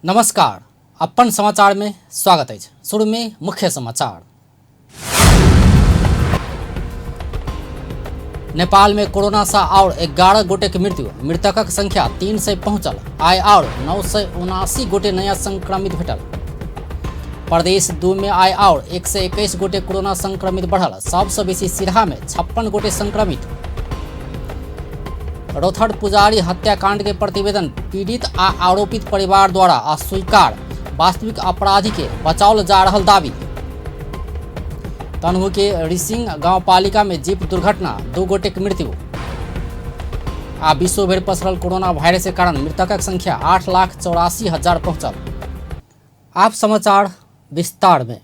नमस्कार, अपन समाचार में स्वागत अछि। शुरू में मुख्य समाचार। नेपाल में कोरोना से और 11 गोटे के मृत्यु, मृतकक संख्या 300 पहुंचल। आइ और 979 गोटे नया संक्रमित भेटल। प्रदेश 2 में आइ और 121 गोटे कोरोना संक्रमित बढ़ल, सबसँ बेसी सिरहा में 56 गोटे संक्रमित। रौथर पुजारी हत्याकांड के प्रतिवेदन पीड़ित आ आरोपित परिवार द्वारा अस्वीकार, वास्तविक अपराधी के बचाओल जा रहल दावी। तनहु के रिसिंग गांवपालिका में जीप दुर्घटना, 2 गोटे के मृत्यु। आ विश्व भरि पसरल कोरोना वायरस के कारण मृतकक संख्या 8,84,000 पहुंचल। आप समाचार विस्तार में।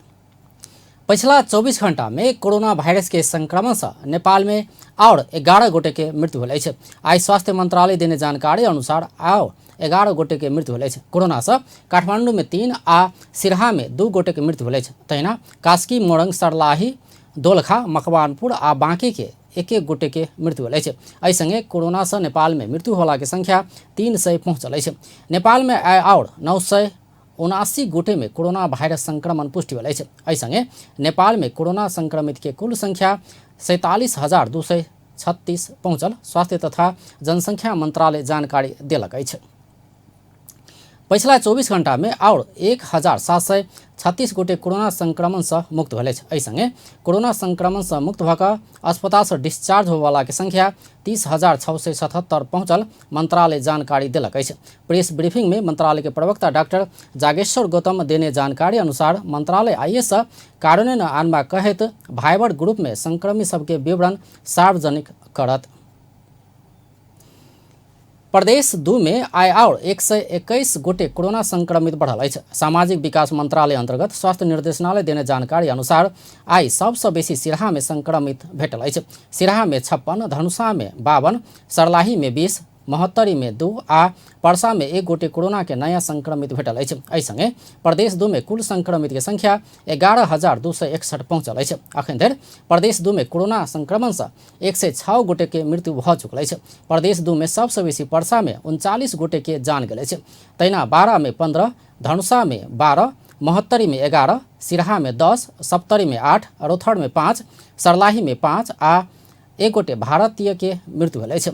पछिला 24 घंटा में कोरोना वायरस के संक्रमण से नेपाल में और 11 गोटे के मृत्यु भेल अछि। आइ स्वास्थ्य मंत्रालय देने जानकारी अनुसार और 11 गोटे के मृत्यु भेल अछि। कोरोना से काठमांडू में 3 आ सिरहा में 2 गोटे के मृत्यु भेल अछि। तहिना कास्की, मोरंग, सरलाही, दोलखा, मकवानपुर आ बांके के एक एक गोटे के मृत्यु भेल अछि। एहि संगे कोरोना से नेपाल में मृत्यु होला के संख्या 300 पहुंचल अछि। नेपाल में आइ और 979 गोटे में कोरोना वायरस संक्रमण पुष्टि भेल अछि। एहि संगे नेपाल में कोरोना संक्रमित के कुल संख्या 47,236 पहुंचल स्वास्थ्य तथा जनसंख्या मंत्रालय जानकारी देलक अछि। पछिला 24 घंटा में और 1,736 गोटे कोरोना संक्रमण से मुक्त भेल अछि। एहि संगे कोरोना संक्रमण से मुक्त भऽ कऽ अस्पताल से डिस्चार्ज होयवला के संख्या 30,677 पहुंचल मंत्रालय जानकारी देलक अछि। प्रेस ब्रीफिंग में मंत्रालय के प्रवक्ता डॉक्टर जागेश्वर गौतम देने जानकारी अनुसार मंत्रालय आइए से कार्यान्वयन आनबा कहैत भाइबर ग्रुप में संक्रमित सबके विवरण सार्वजनिक करत। प्रदेश 2 में आइ और 121 गोटे कोरोना संक्रमित बढ़ल अछि। सामाजिक विकास मंत्रालय अंतर्गत स्वास्थ्य निर्देशनालय देने जानकारी अनुसार आइ सबसँ बेसी सिरहा में संक्रमित भेटल अछि। सिरहा में 56, धनुषा में 52, सरलाही में 20, महोत्तरी में 2 आ परसा में 1 गोटे कोरोना के नया संक्रमित भेटल अछि। एहि संगे प्रदेश 2 में कुल संक्रमित के संख्या 11,261 पहुंचल अछि। अखन धरि प्रदेश 2 में कोरोना संक्रमण से 106 गोटे के मृत्यु भऽ चुकल अछि। प्रदेश 2 में सबसँ बेसी परसा में 39 गोटे के जान गेल अछि। तहिना 12 में 15, धनुषा में 12, महोत्तरी में 11, सिरहा में 10, सप्तरी में 8, रौथर में 5, सरलाही में 5 आ 1 गोटे भारतीय के मृत्यु भेल अछि।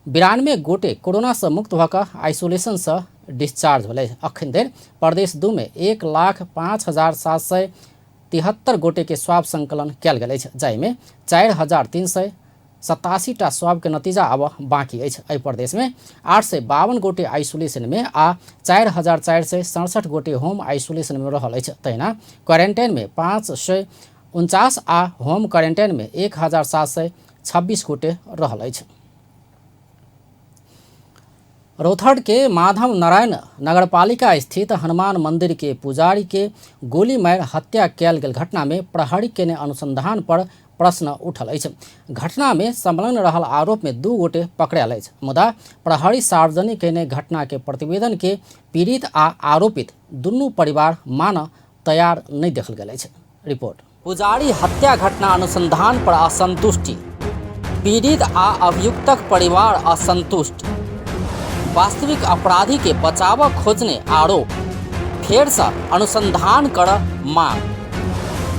92 गोटे कोरोना से मुक्त भऽ कऽ आइसोलेशन से डिस्चार्ज भेल अछि। अखन धरि प्रदेश 2 में 1,05,773 गोटे के स्वाब संकलन कयल गेल अछि, जाहिमे 4,387 टा स्वाब के नतीजा आब बाकी अछि। एहि प्रदेश में 852 गोटे आइसोलेशन में आ 4,467 गोटे होम आइसोलेशन में रहल अछि। तहिना क्वारेंटाइन में 549 आ होम क्वारेंटाइन में 1,726 गोटे रहल अछि। रौथहट के माधव नारायण नगरपालिका स्थित हनुमान मंदिर के पुजारी के गोली मारि हत्या कयल गेल घटना में प्रहरी केने अनुसंधान पर प्रश्न उठल अछि। घटना में संलग्न रहल आरोप में 2 गोटे पकड़ायल अछि, मुदा प्रहरी सार्वजनिक केने घटना के प्रतिवेदन के पीड़ित आ आरोपित दुनू परिवार मानऽ तैयार नहि देखल गेल अछि। रिपोर्ट। पुजारी हत्या घटना अनुसंधान पर असंतुष्टि, पीड़ित आ अभियुक्तक परिवार असंतुष्ट, वास्तविक अपराधी के बचाव खोजने आरोप, फेर से अनुसंधान कर मांग।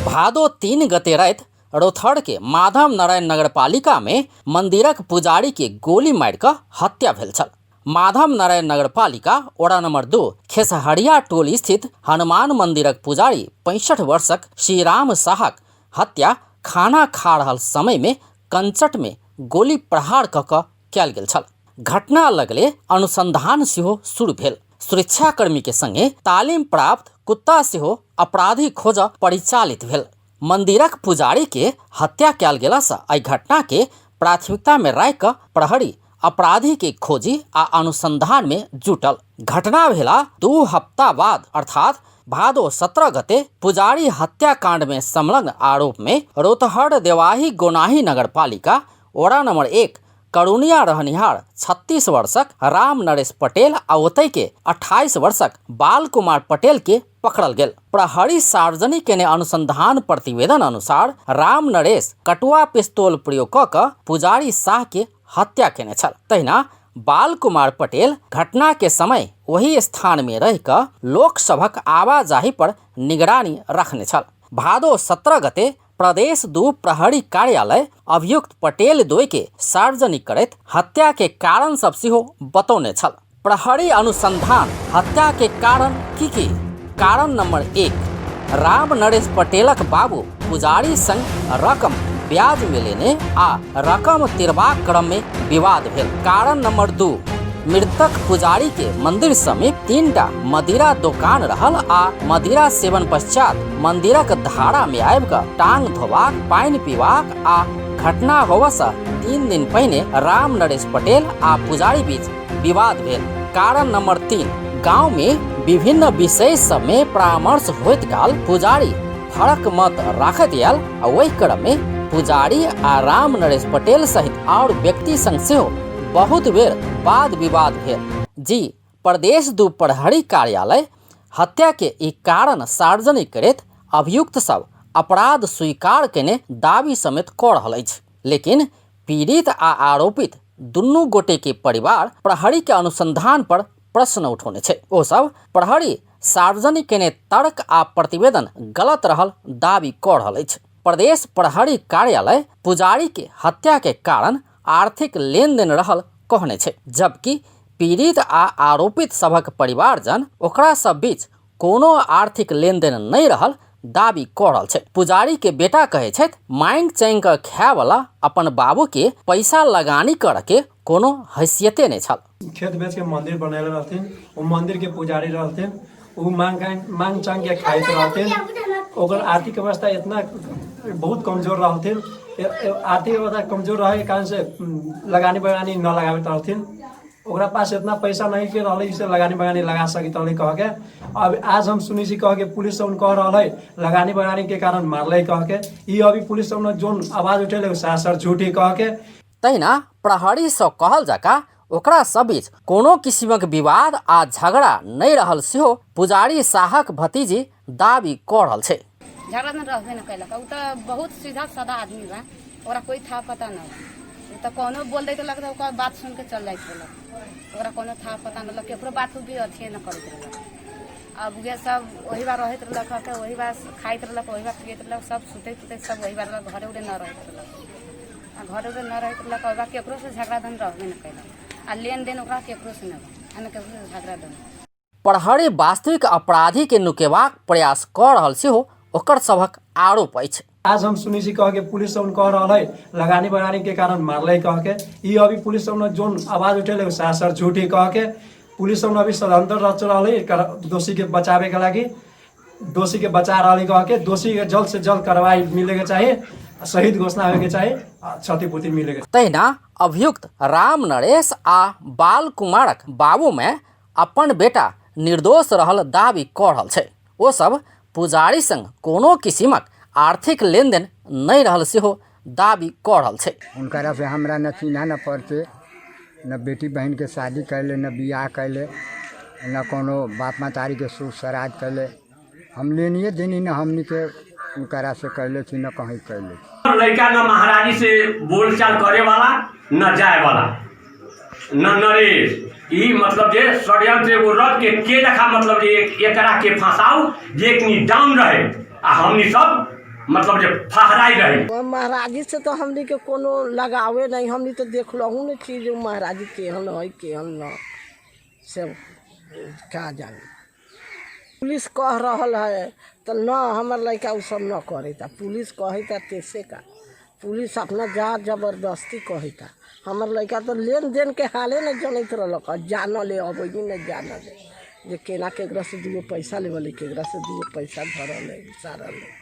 भादो 3 गते राति रौथहर के माधव नारायण नगरपालिका में मंदिरक पुजारी के गोली मारि कऽ हत्या भेल छल। माधव नारायण नगरपालिका वडा नंबर 2 खेसहरिया टोल स्थित हनुमान मंदिरक पुजारी 65 वर्षक श्रीराम साहक हत्या खाना खा रहल समय में कंचट में गोली प्रहार कऽ कऽ कयल गेल छल। घटना लगले अनुसंधान सेहो शुरू भेल। सुरक्षाकर्मी के संगे तालीम प्राप्त कुत्ता सेहो अपराधी खोज परिचालित भेल। मंदिरक पुजारी के हत्या कयल गेला से एहि घटना के प्राथमिकता में राखि कऽ प्रहरी अपराधी के खोजी आ अनुसंधान में जुटल। घटना भेला 2 हफ्ता बाद अर्थात भादो 17 गते पुजारी हत्याकांड में संलग्न आरोप में रौतहट देवाही गोनाही नगरपालिका वडा नंबर 1 करुणिया रहनिहार 36 वर्षक राम नरेश पटेल आ ओतय के 28 वर्षक बाल कुमार पटेल के पकड़ल गेल। प्रहरी सार्वजनिक केने अनुसंधान प्रतिवेदन अनुसार राम नरेश कटुआ पिस्तौल प्रयोग कऽ कऽ पुजारी साह के हत्या केने छल। तहिना बाल कुमार पटेल घटना के समय ओहि स्थान में रहि कऽ लोक सभक आवाजाही पर निगरानी रखने छल। भादो 17 गते प्रदेश 2 प्रहरी कार्यालय अभियुक्त पटेल द्वय के सार्वजनिक करैत हत्या के कारण सब सेहो बतौने छल। प्रहरी अनुसंधान हत्या के कारण की की? कारण नंबर 1, राम नरेश पटेलक बाबू पुजारी संग रकम ब्याज में लेने आ रकम तिरबाक क्रम में विवाद भेल। कारण नंबर 2, मृतक पुजारी के मंदिर समीप 3टा मदिरा दोकान रहल आ मदिरा सेवन पश्चात मंदिरक धारा में आबि कऽ टांग धोबाक, पानि पीबाक आ घटना होबऽ सँ 3 दिन पहिने राम नरेश पटेल आ पुजारी बीच विवाद भेल। कारण नंबर 3, गांव में विभिन्न विषय सब में परामर्श होइत काल पुजारी फरक मत राखैत आयल आ ओहि क्रम में पुजारी आ राम नरेश पटेल सहित और व्यक्ति संग सेहो बहुत बेर वाद विवाद भेल। जी प्रदेश 2 प्रहरी कार्यालय हत्या के ई कारण सार्वजनिक करैत अभियुक्त सब अपराध स्वीकार केने दावी समेत कऽ रहल अछि, लेकिन पीड़ित आ आरोपित दुनू गोटे के परिवार प्रहरी के अनुसंधान पर प्रश्न उठौने छै। ओ सब प्रहरी सार्वजनिक केने तर्क आ प्रतिवेदन गलत रहल दावी कऽ रहल अछि। प्रदेश प्रहरी कार्यालय पुजारी के हत्या के कारण आर्थिक लेनदेन रहल कहने छै, जबकि पीड़ित आ आरोपित सभक परिवारजन ओकरा सब बीच कोनो आर्थिक लेनदेन नहि रहल दावी कऽ रहल छै। पुजारी के बेटा कहै छथि, मांगि चांगि कऽ खायवला अपन बाबू के पैसा लगानी करऽ के कोनो हैसियते नहि छल। खेत बेच के मंदिर बनैले रहथिन, ओ मंदिर के पुजारी रहथिन, ओ मांग चांग के खाइत रहथिन। ओकर आर्थिक अवस्था इतना बहुत कमजोर रहथिन, आर्थिक अवस्था कमजोर रहे के कारण से लगानी बगानी न लगाबैत रहथिन। ओकरा पास इतना पैसा नहीं के रहलै से लगानी बगानी लगा सकित रहलै कह के। अब आज हम सुनी छी कह के पुलिस सब कह रहल है लगानी बगानी के कारण मारलै कह के। ई अभी पुलिस सब जोन आवाज उठेले सरासर झूठी कह के। तहिना प्रहरी सँ कहल जकाँ ओकरा सब बीच कोनो किसिमक विवाद आ झगड़ा नहि रहल सेहो पुजारी साहक भतीजी दावी कऽ रहल छै। झगड़ा न रहबे न कैलक, उ तऽ बहुत सीधा सादा आदमी बा, ओकरा कोई था पता न बा। उ तऽ कोनो बोल दैत रहलक तऽ ओकर बात सुन के चल जाइत रहलक, ओकरा कोनो था पता न रहलक, केकरो बात भी अथिए न करैत रहलक। अब उहे सब ओही बार रहैत रहलक के ओही बार खाइत रहलक, ओही बार पियैत रहलक, सब सुतैत उतैत सब ओही बार रहलक, घरे उरे न रहैत रहलक। आ घरे उरे न रहैत रहलक, ओही बार केकरो से झगड़ा धन रहबे न कैलक आ लेन देन ओकरा केकरो से न बा आ न केकरो से झगड़ा धन। प्रहरी वास्तविक अपराधी के नुकेबाक प्रयास कऽ रहल सेहो ओकर सभक आरोप अछि। आज हम सुनी छी कह के पुलिस सब कह रहल है लगानी बगानी के कारण मारलै कह के। ई अभी पुलिस सब जोन आवाज उठेले सरासर झूठी कह के। पुलिस सब अभी षड्यंत्र रच रहल है दोषी के बचावे के लागि, दोषी के बचा रहल है कह के। दोषी के जल्द से जल्द कार्रवाई मिले के चाही, शहीद घोषणा होए के चाही, क्षतिपूर्ति मिले के। तहिना अभियुक्त राम नरेश आ बाल कुमारक बाबू में अपन बेटा निर्दोष रहल दावी कऽ रहल छै। ओ सब पुजारी संग कोनो किसिमक आर्थिक लेनदेन नहि रहल सेहो दावी कऽ रहल छै। हुनकरा से हमरा न चिन्ह न पड़ते, न बेटी बहन के शादी कैले, न बियाह कैले, न कोनो बाप महतारी के सुख श्राद्ध कैले। हम लेनिए देनी न हमनी के हुनकरा से कैले छी, न कहीं कैले छी। लड़का न महारानी से बोलचाल करे वाला न जाए वाला न नरेश, ई मतलब जे षड्यंत्र एगो रच के लेखा मतलब जे एकरा के फंसाऊ जे एकनी डाउन रहे आ हमनी सब मतलब जे फहराई रहे। महाराजी से तो हमनी के कोनो लगावे नहीं, हमनी तो देखलहु नहीं छी जे महाराजी केहन है केहन न, से का जाने। पुलिस कह रहल है तो न हमर लड़का उ सब न करता, पुलिस कहता तेसे का, पुलिस अपना जा जबरदस्ती कहता। हमर लड़का तो लेन देन के हाले न जनैत रहलक, जानल अब न जानल जे केना केकरा से दूगो पैसा लेवल, केकरा से दूगो पैसा धरल है सारल है।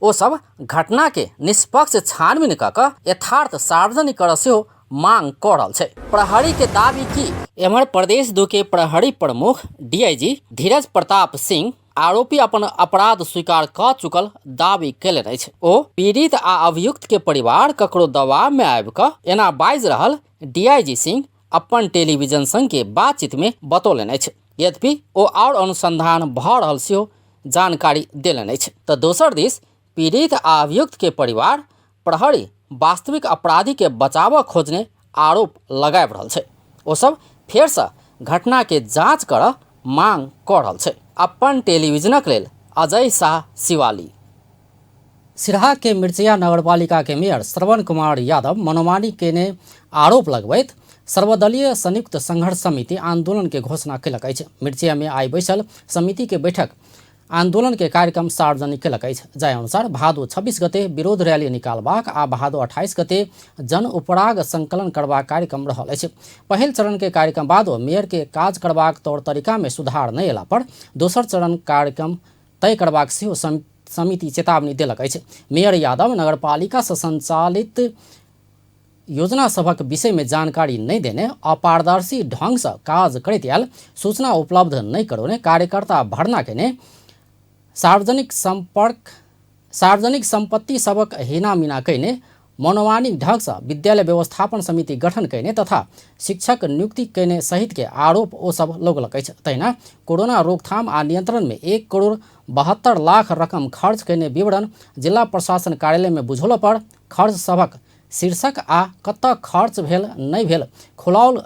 ओ सब घटना के निष्पक्ष छानबीन कऽ कऽ यथार्थ सार्वजनिक करऽ सेहो मांग कऽ रहल छै। प्रहरी के दावी की एम्हर प्रदेश 2 के प्रहरी प्रमुख डीआईजी धीरज प्रताप सिंह आरोपी अपन अपराध स्वीकार कऽ चुकल दावी केलनि अछि। ओ पीड़ित आ अभियुक्त के परिवार ककरो दबाव में आबि कऽ एना बाजि रहल डीआईजी सिंह अपन टेलीविजन संग के बातचीत में बतौलनि अछि। यद्यपि ओ आओर अनुसंधान भऽ रहल सेहो जानकारी देलनि अछि। तऽ दोसर दिस पीड़ित आ अभियुक्त के परिवार प्रहरी वास्तविक अपराधी के बचाबऽ खोजने आरोप लगाबि रहल छै। ओ सब फेरसँ घटना के जांच कर मांग कऽ रहल छै। अपन टेलीविजनक लेल अजय शाह, शिवाली। सिरहा के मिर्चिया नगरपालिका के मेयर श्रवण कुमार यादव मनोमानी केने आरोप लगबैत सर्वदलीय संयुक्त संघर्ष समिति आंदोलन के घोषणा केलक अछि। मिर्चिया में आइ बैसल समिति के बैठक आंदोलन के कार्यक्रम सार्वजनिक केलक अछि। जाहि अनुसार भादो 26 गते विरोध रैली निकालबाक आ भादो 28 गते जन उपराग संकलन करबाक कार्यक्रम रहल अछि। पहिल चरण के कार्यक्रम बादो मेयर के काज करबाक तौर तरीका में सुधार नहि अयला पर दोसर चरण कार्यक्रम तय करबाक सेहो समिति चेतावनी देलक अछि। मेयर यादव नगरपालिका सँ संचालित योजना सभक विषय में जानकारी नहि देने, अपारदर्शी ढंग सँ काज करैत आयल, सूचना उपलब्ध नहि करौने, कार्यकर्ता भर्ना केने, सार्वजनिक संपर्क सार्वजनिक संपत्ति सभक हिनामिना कयने, मनोमानिक ढंग सँ विद्यालय व्यवस्थापन समिति गठन कयने तथा शिक्षक नियुक्ति कयने सहित के आरोप ओ सब लगौलक अछि। तहिना कोरोना रोकथाम आ नियंत्रण में 1,72,00,000 रकम खर्च कयने विवरण जिला प्रशासन कार्यालय में बुझौला पर खर्च सभक शीर्षक आ कतऽ खर्च भेल नहि भेल खुलाओल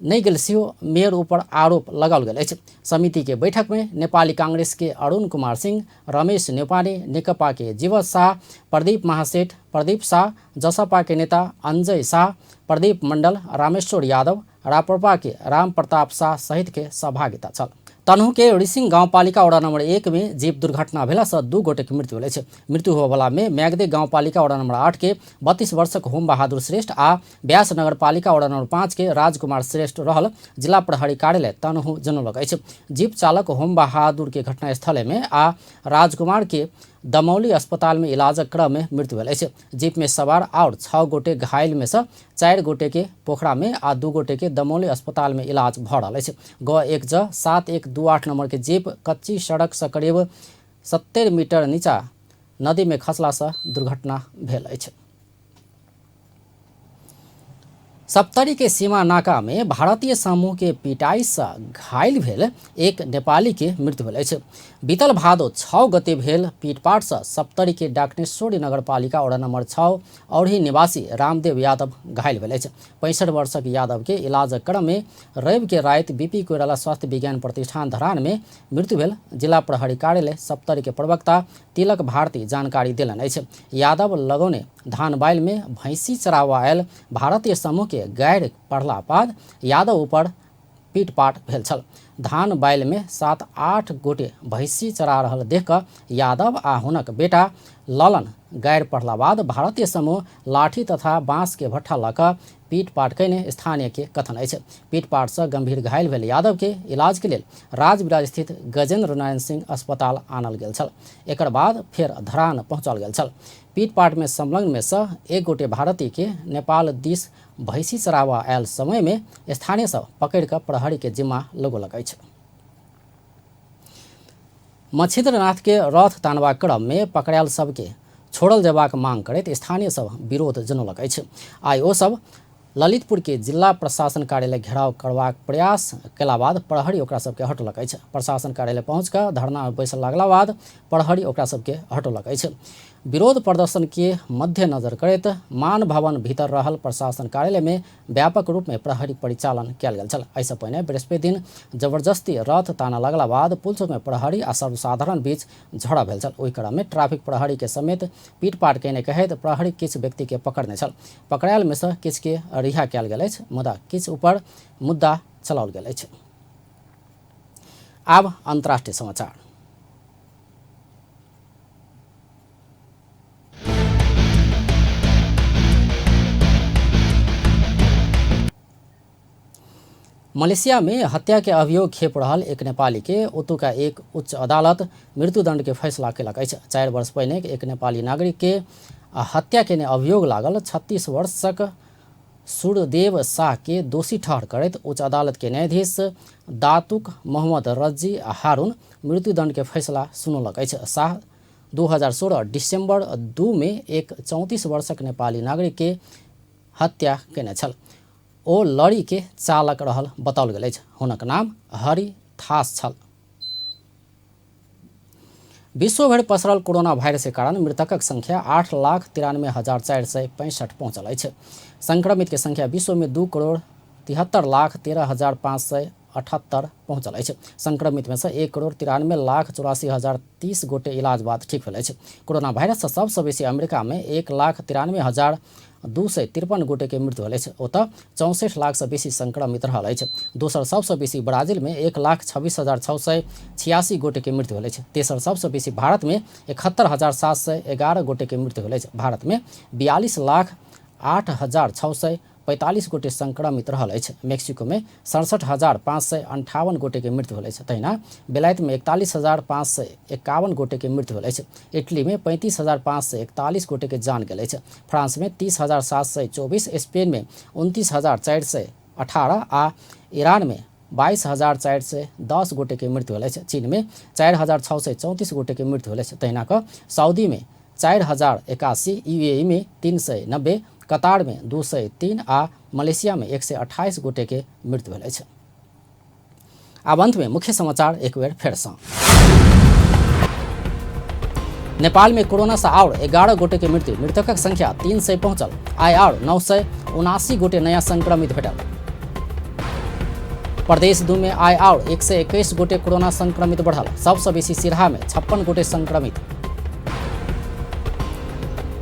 नहि गेल सेहो मेयर ऊपर आरोप लगाओल गेल अछि। समिति के बैठक में नेपाली कांग्रेस के अरुण कुमार सिंह, रमेश नेपाली, नेकपा के जीवत शाह, प्रदीप महासेठ, प्रदीप शाह, जसपा के नेता अंजय शाह, प्रदीप मंडल, रामेश्वर यादव, राप्रपा के राम प्रताप शाह सहित के सहभागिता छल। तनहु के ऋषिंग गाउँपालिका वडा नम्बर 1 में जीप दुर्घटना भेला सँ 2 गोटे के मृत्यु भेल अछि। मृत्यु होबयवला में म्याग्दे गाउँपालिका वडा नम्बर 8 के 32 वर्षक होम बहादुर श्रेष्ठ आ व्यास नगरपालिका वडा नम्बर 5 के राजकुमार श्रेष्ठ रहल जिला प्रहरी कार्यालय तनहु जनौलक अछि। जीप चालक होम बहादुर के घटनास्थले में आ राजकुमार के दमौली अस्पताल में इलाजक क्रम में मृत्यु भेल अछि। जीप में सवार और 6 गोटे घायल में सँ 4 गोटे के पोखरा में आ 2 गोटे के दमौली अस्पताल में इलाज भऽ रहल अछि। ग 1 ज 7 1 2 8 नंबर के जीप कच्ची सड़क सँ करीब 70 मीटर नीचा नदी में खसला सँ दुर्घटना भेल अछि। सप्तरी के सीमा नाका में भारतीय समूह के पिटाई सँ घायल भेल एक नेपाली के मृत्यु भेल अछि। बीतल भादो 6 गते भेल पीटपाट सँ सप्तरी के डाकनेश्वरी नगरपालिका वडा नम्बर 6 औरही निवासी रामदेव यादव घायल भेल अछि। 65 वर्षक यादव के इलाजक क्रम में रवि के राति बीपी कोइराला स्वास्थ्य विज्ञान प्रतिष्ठान धरान में मृत्यु भेल जिला प्रहरी कार्यालय सप्तरी के प्रवक्ता तिलक भारती जानकारी देलनि अछि। यादव लगौने धान बाइल में भैंसी चराबऽ आयल भारतीय समूह के गारि पढ़ला बाद यादव ऊपर पीटपाट भेल छल। धान बाइल में 7-8 गोटे भैंसी चरा रहल देख कऽ यादव आ हुनक बेटा ललन गारि पढ़ला बाद भारतीय समूह लाठी तथा बांस के भट्ठा लऽ कऽ पीटपाट कयने स्थानीय के कथन अछि। पीटपाट सँ गंभीर घायल भेल यादव के इलाज के लेल राजविराज स्थित गजेंद्र नारायण सिंह अस्पताल आनल गेल छल। एकर बाद फेर धरान पहुंचाओल गेल छल। पीटपाट में संलग्न में सँ एक गोटे भारतीय के नेपाल दिस भैंसी चराबऽ आयल समय में स्थानीय सब पकड़ि कऽ प्रहरी के जिम्मा लगौलक अछि। मच्छिन्द्रनाथ के रथ तानबाक क्रम में पकड़ायल सबके छोड़ल जेबाक मांग करैत स्थानीय सब विरोध जनौलक अछि। आइ ओ सब ललितपुर के जिला प्रशासन कार्यालय घेराव करबाक प्रयास केला बाद प्रहरी ओकरा सबके हटौलक अछि। प्रशासन कार्यालय पहुँच कऽ धरना में बैसल लागला बाद प्रहरी ओकरा सबके हटौलक अछि। विरोध प्रदर्शन के मद्देनजर करैत मान भवन भीतर रहल प्रशासन कार्यालय में व्यापक रूप में प्रहरी परिचालन कयल गेल छल। एहिसँ पहिने बृहस्पति दिन जबरदस्ती रथ ताना लगला बाद पुलचौक में प्रहरी आ सर्वसाधारण बीच झड़प भेल छल। ओहि क्रम में ट्रैफिक प्रहरी के समेत पीटपाट कयने कहैत प्रहरी किछु व्यक्ति के पकड़ने छल। पकड़ायल में सँ किछु के रिहा कयल गेल अछि, मुदा किछु ऊपर मुद्दा चलाओल गेल अछि। आब अंतर्राष्ट्रीय समाचार। मलेशिया में हत्या के अभियोग खेप रहल एक नेपाली के ओतुका एक उच्च अदालत मृत्युदंड के फैसला केलक अछि। 4 वर्ष पहिने एक नेपाली नागरिक के हत्या केने अभियोग लागल 36 वर्षक सूर्यदेव शाह के दोषी ठहर करैत उच्च अदालत के न्यायाधीश दातुक मोहम्मद रज्जी हारून मृत्युदंड के फैसला सुनौलक अछि। शाह 2016 डिसेम्बर 2 में एक 34 वर्षक नेपाली नागरिक के हत्या केने छल। ओ लड़ी के चालक रहल बताओल गेल अछि। हुनक नाम हरि थास छल। विश्वभरि पसरल कोरोना वायरस के कारण मृतकक संख्या 8,93,465 पहुंचल अछि। संक्रमित के संख्या विश्व में 2 करोड़ 73,13,578 पहुँचल अछि। संक्रमित में से 1,93,84,030 गोटे इलाज बाद ठीक भेल अछि। कोरोना वायरस सँ सबसँ बेसी अमेरिका में 1,93,253 गोटे के मृत्यु भेल अछि। ओतऽ 64 लाख सँ बेसी संक्रमित रहल अछि। दोसर सबसँ बेसी ब्राजील में 1,26,686 गोटे के मृत्यु भेल अछि। तेसर सबसँ बेसी भारत में 71,711 गोटे के मृत्यु भेल अछि। भारत में 42,08,645 गोटे संक्रमित रहल अछि। मेक्सिको में 67,558 गोटे के मृत्यु भेल अछि। तहिना बेलायत में 41,551 गोटे के मृत्यु भेल अछि। इटली में 35,541 गोटे के जान गेल अछि। फ्रांस में 30,724, स्पेन में 29,418 आ ईरान में 22,410 गोटे के मृत्यु भेल अछि। चीन में 4,634 गोटे के मृत्यु भेल अछि। तहिना कऽ सऊदी में 4,081, यूएई में 390, कतार में 203 आ मलेशिया में 128 गोटे के मृत्यु भेल अछि। आब अंत में मुख्य समाचार एक बेर फेर सँ। नेपाल में कोरोना से आओर 11 गोटे के मृत्यु, मृतकक संख्या 300 पहुंचल। आइ आओर 979 गोटे नया संक्रमित भेटल। प्रदेश 2 में आइ आओर 121 गोटे कोरोना संक्रमित बढ़ल। सबसँ बेसी सिरहा में 56 गोटे संक्रमित।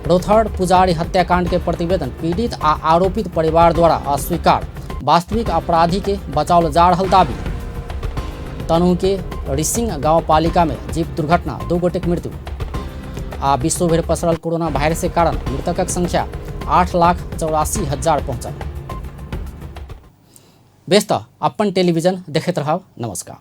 रौथहट पुजारी हत्याकांड के प्रतिवेदन पीड़ित आ आरोपित परिवार द्वारा अस्वीकार, वास्तविक अपराधी के बचाओल जा रहल दावी। तनहु के रिसिंग गांवपालिका में जीप दुर्घटना, 2 गोटे के मृत्यु। आ विश्व भरि पसरल कोरोना वायरस के कारण मृतकक संख्या 8,84,000 पहुंचल। बेस तऽ अपन टेलीविजन देखैत रहब। नमस्कार।